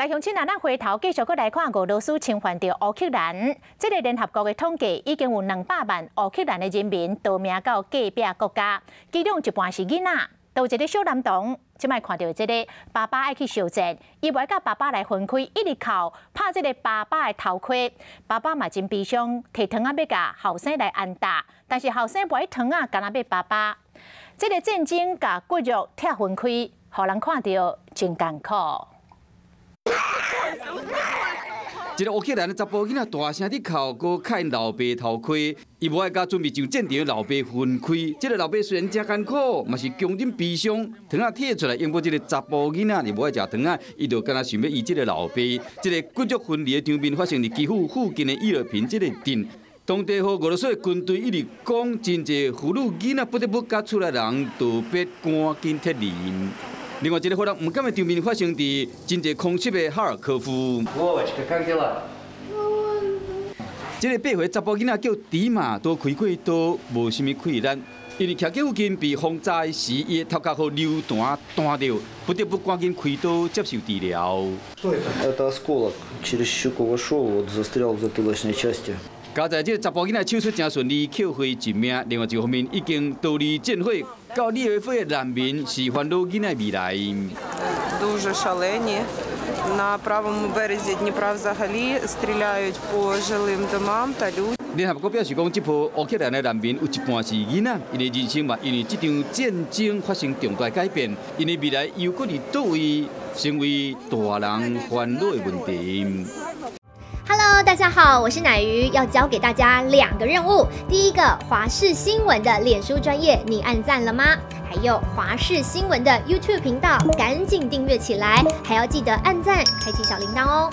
來鄉親啊，咱回頭繼續閣來看俄羅斯侵犯著烏克蘭。這个聯合國的統計，已經有200萬烏克蘭的人民逃命到隔壁國家，其中一半是囡仔。有一个小男童，這擺看著這个爸爸愛去相戰，伊無愛佮爸爸來分開，一直哭，拍這个爸爸的頭盔。爸爸嘛真悲傷，提糖仔欲共後生來安撫，但是後生無愛糖仔，干焦欲爸爸。這个戰爭共骨肉拆分開，予人看著真艱苦。一个烏克蘭的查埔囡仔大聲佇哭，閣敲𪜶老爸頭盔，伊無愛佮準備上戰場的老爸分開。這个老爸雖然誠艱苦，嘛是強忍悲傷，糖仔提出來擁抱這个查埔囡仔，伊無愛食糖仔，伊就干焦想欲伊這个老爸。這个骨肉分離的場面發生佇基輔附近的伊爾平這个鎮。當地予俄羅斯的軍隊一直講，真濟婦女囡仔不得不佮厝內人道別，趕緊撤離。另外一个予人毋甘的場面發生佇真濟空襲的哈爾科夫。這个8歲查埔囡仔叫迪馬，拄開過刀，無啥物氣力。因為徛喺附近被轟炸時，伊的頭殼予榴彈彈著，不得不趕緊開刀接受治療。 Это осколок через щеку вошел, вот застрял в затылочной части. 佳哉這个查埔囡仔手術誠順利，救回一命。另外一方面，已經逃離戰火到利維夫的難民是煩惱囡仔未來。 Дуже шалені. На правому березі Дніпра взагалі стріляють по жилим домам та людям. 聯合國表示講，這波烏克蘭的難民有一半是囡仔，𪜶的人生嘛，因為這場戰爭發生重大改變，𪜶的未來猶閣佇佗位，成為大人煩惱的問題。 Hello，大家好，我是乃瑜，要交給大家兩個任務。第一個，華視新聞的臉書專頁，你按讚了嗎？還有華視新聞的 YouTube 頻道，趕緊訂閱起來，還要記得按讚，開啟小鈴鐺哦。